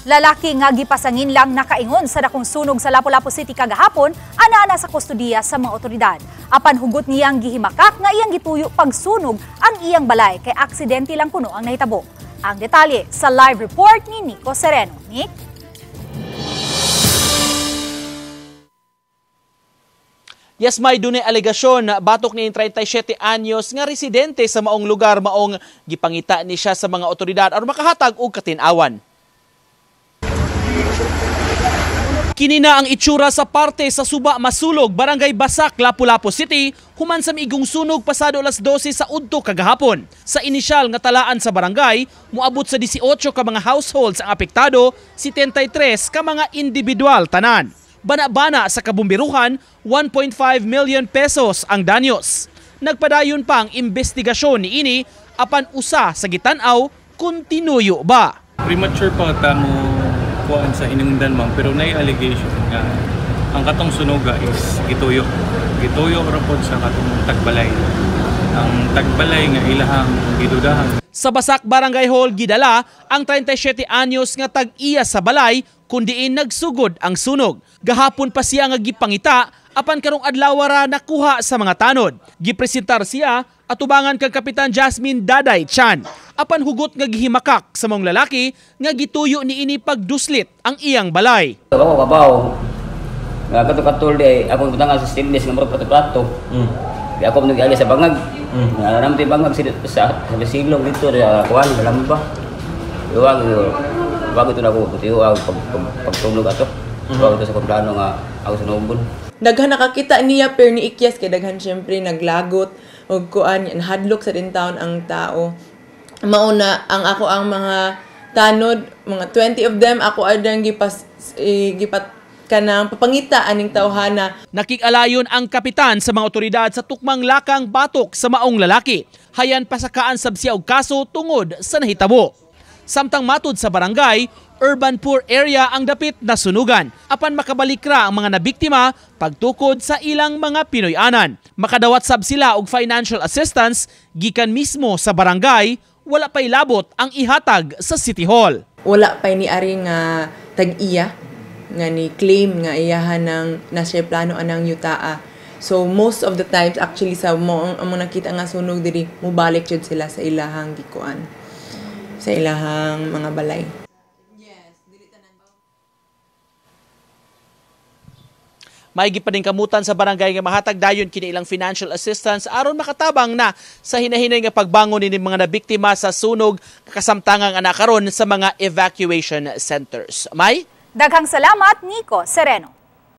Lalaki nga gipasangin lang nakaingon sa dakong sunog sa Lapu-Lapu City kagahapon, ana-ana sa kustodiya sa mga otoridad. Apan hugot niyang gihimakak nga iyang gituyo pagsunog ang iyang balay kay aksidente lang kuno ang nahitabo. Ang detalye sa live report ni Nico Sereno. Nick? Yes, may dunay alegasyon batok ni 37 anyos nga residente sa maong lugar maong gipangita ni siya sa mga otoridad aron makahatag og katin-awan. Kini na ang itsura sa parte sa Suba Masulog, Barangay Basak, Lapu-Lapu City, human sa miigong sunog pasado alas 12 sa udto kagahapon. Sa inisyal nga talaan sa barangay, moabot sa 18 ka mga households ang apektado, 73 ka mga individual tanan. Bana-bana sa kabumbiruhan, 1.5 million pesos ang danyos. Nagpadayon pa ang investigasyon niini apan usa sa gitan-aw kung tinuyo ba. Premature pa ta mo kuan sa hinungdan, ma'am, pero nay allegation nga ang katong sunoga is gituyo. Gituyo ra pod sa katong tagbalay. Ang tagbalay nga ilahang gidudahan. Sa Basak Barangay Hall gidala ang 37 anyos nga tag-iya sa balay kun diin nagsugod ang sunog. Gahapon pa siya nga gipangita apan karong adlaw ra nakuha sa mga tanod. Gipresentar siya atubangan kang Kapitan Jasmine Daday Chan. Apan hugot nga gihimakak sa mong lalaki nga gituyo niini pagduslit ang iyang balay. Ako kabaw. Nga kato-katol di akong butangan sa stainless nga murag plato-plato. Di ako nag-ali sa bangag. Nga namti bangag sa silong dito sa kuan balamba. Iwag wag ito na ako tiwag pagtulog ato. Wag ito sa plano nga ako sunogon. Daghan nakakita niya pero ni ikyas kay daghan syempre naglagot og kuan hadlok sa din taon ang tao. Mauna ang ako ang mga tanod, mga 20 of them ako adang gipat kanang papangita aning tawhana. Nakikalayon ang kapitan sa mga otoridad sa tukmang lakang batok sa maong lalaki. Hayan pasakaan sab siya og kaso tungod sa nahitabo. Samtang matud sa barangay, urban poor area ang dapit na sunugan. Apan makabalik ra ang mga nabiktima pagtukod sa ilang mga Pinoy-anan. Makadawat sab sila og financial assistance gikan mismo sa barangay, wala pa'y labot ang ihatag sa City Hall. Wala pa'y niari nga tag-iya nga ni claim nga iyahan ng nasa plano anang yutaa. So most of the times actually sa mo ang nakita nga sunog diri mobalik jud sila sa ilahang gikuan, sa ilahang mga balay. Maigi pa din kamutan sa barangay nga mahatag dayon kini ilang financial assistance aron makatabang na sa hinahinay nga pagbangon ni mga nabiktima sa sunog kasamtangang anak karon sa mga evacuation centers. May? Daghang salamat, Nico Sereno.